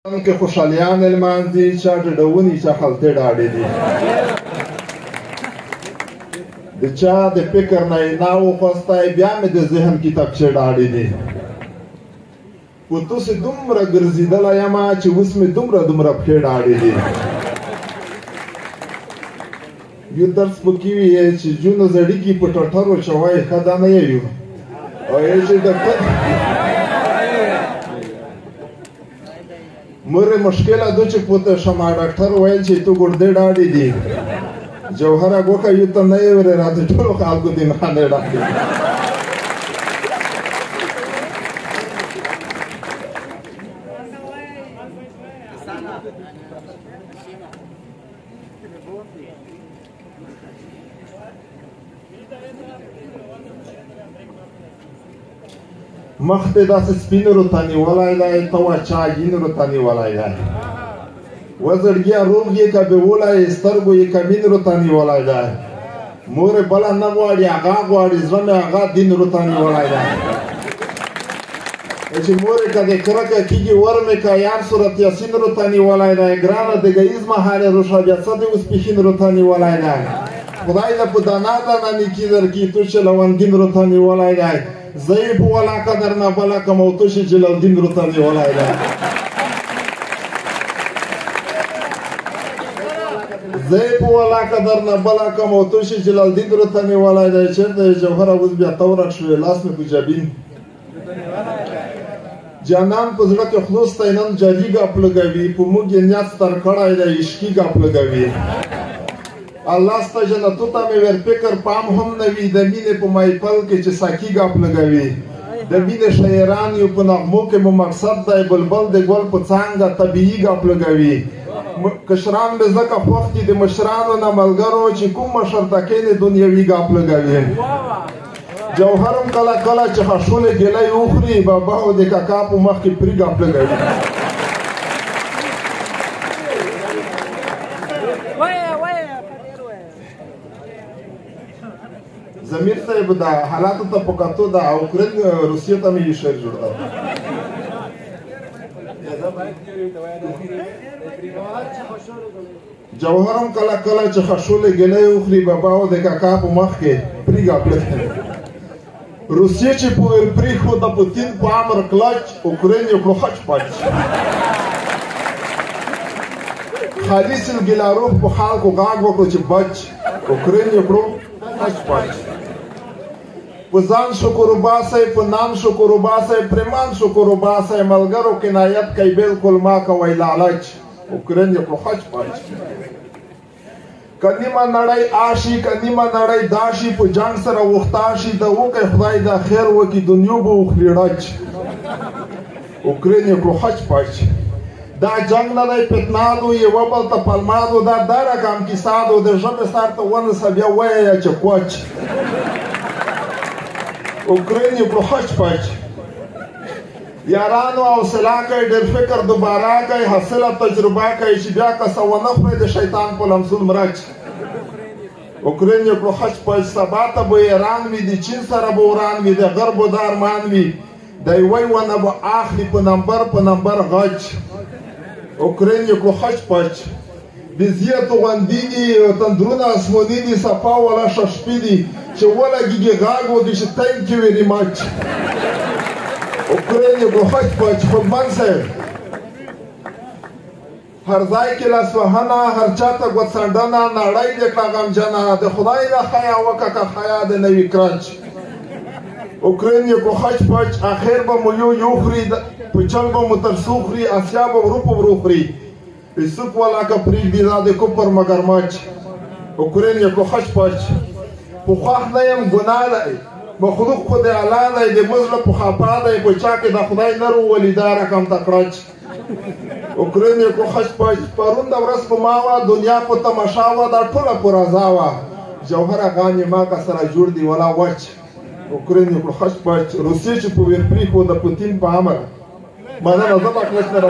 کې خوشحالیان لمانځي، چا ډډوني، چا خلطې ډاډې دي. د چا د فکر نه یې نا وخوستی، بیا مې د ذهن کتابچې ډاډې دي. په تاسې دومره ګرځېدلی یم چې اوس مې دومره دومره پښې ډاډې دي. یو درس پکې وي چې جون زړي کې په ټټرو چوای ښه دا نه یو او یې چې ډاکټر مور مشکله دو چې پوته شمه ډاکټر ویل چې تو ګردې ډاډې دي. جوهره ګوکه یو ته نه یې ورې راته ټولو خلکو دې نه ډاډې. مخ ته داسې سپین روته نیولی دی، ته وا چا یین روته نیولی دی. وزړګیه روغ یې که بیولی، سترګو یې کمین روته نیولی دی. مور یې بله نه غواړي، هغه غواړي، زړه مې هغه دین روته نیولی دی. چې مور یې که د کرکه کېږي ور مې که یار صورت یاسین روته نیولی دی. ګرانه د ګهیځ مهال یې روشه بیا څه دې اوس پښین روته نیولی دی. خدای له په دانا دانا نیکي درکړي، تو چې لونګین روته نیولی دی. زه یې په ولاکه درنه بله کم او ته چې جلالدین روته نیولی دی. زه یې په ولاکه درنه بله کم او ته چې جلالدین روته نیولی دی. چېرته یې جوهره اوس بیا ته ورک شوې، لاس مې په جبین. جانان په زړه کې خلوص دی، نن جاري ګپ لګوي، په موږ یې نیت ستر کړی دی، عشقي ګپ لګوي. الله ستا جنتو ته مې ور فکر پام هم نه وي، د مینې په محفل کې چې ساکي ګپ لګوي. د مینې شاعران یو په نغمو کې مو مقصد دی، بلبل د ګل په څانګه طبیعي ګپ لګوي. کشران مې ځکه خوښ دي د مشرانو نه ملګرو، چې کوم مشر ته کښېنې دنیوي ګپ لګوي. جوهر هم کله کله چې خشولې ګیلۍ وخوري، بابا او د کاکا په مخ کې پري ګپ لګوي. زمیر صاحب دا حالاتو ته په کتو دا اوکراین روسیې ته مې یو شعر جوړ کړ. جوهر هم کله کله چې خشولې ګیلۍ وخوري، بابا او د کاکا په مخ کې پري ګپ لګوي. روسیې چې په ور پرېښود د پوتین په امر کلچ، اوکراین یې کړو خچ پچ. خالي سلګیلاروف په خلکو غږ وکړو چې بچ، اوکراین یې کړو خچ پچ. په ځان شکر وباسئ، په نام شکر وباسئ، پرېمان شکر وباسئ، ملګرو کنایت کوي بالکل ما کوئ لالچ، اوکراین یې کړو خچ پچ. که نیمه نړۍ آشي، که نیمه نړۍ داشي، په جنګ سره وختا شي، د وکړي خدای دا خیر وکړي، دنیو به وخوري ړچ، اوکراین یې کړو خچ پچ. دا جنګ نه دی فتنه دو، یوه بل ته پلمه دو، دا دا رقم کیسه دو، د ژبې سر ته ونیسه بیا وایه چې کوچ، اوکراین یې کړو خچ پچ. یارانو حوصله کوي، ډېر فکر دوباره کوي، حاصله تجربه کوي، چې بیا کسه ونه خوري د شیطان په لمسون مرچ، اوکراین یې کړو خچ پچ. سبا ته به ایران وي، د چین سره به وران وي، د غرب به دا ارمان وي، د یوه ونه به اخلي په نمبر په نمبر غچ، اوکراین یې کړو خچ پچ. بزیه توغندي دي، تندرونه اسماني دي، صفا ولا ششپې دي، چې ولګېږي غږ وکړي چې تانک یو ویري مچ، اوکراین یې کړو خچ پچ. خوږمن صاحب هر ځای کې لاسوهنه، هر چا ته ګوتڅنډنه، نړۍ دې کړه غمجنه، د خدای نه حیا وکړه که حیا دې نه وي کرچ، اوکراین یې کړو خچ پچ. اخر به مو یو یو خوري، په چل به مو تر څو خوري، اسیا به ورو په ورو خوري، هېڅوک ولاکه پرېږدي دا د کفر مګر مچ، اوکراین یې کړو خچ پچ. په خوښ نه یم ګناه دی، مخلوق خو د الله دی، د مزله په خپه دی، په چا کې د خدای نه روولي دا رقم ته کړچ، اوکراین یې کړو خچ پچ. پرون د ورځ په ما وه، دنیا په تماشا وه، دا ټوله په رضا وه، جوهره غان یې ما که سره جوړ دي ولا وچ، اوکراین یې کړو خچ پچ. روسیې چې په ور پرېښود د پوتین په امر، مننه زه به کلچ نه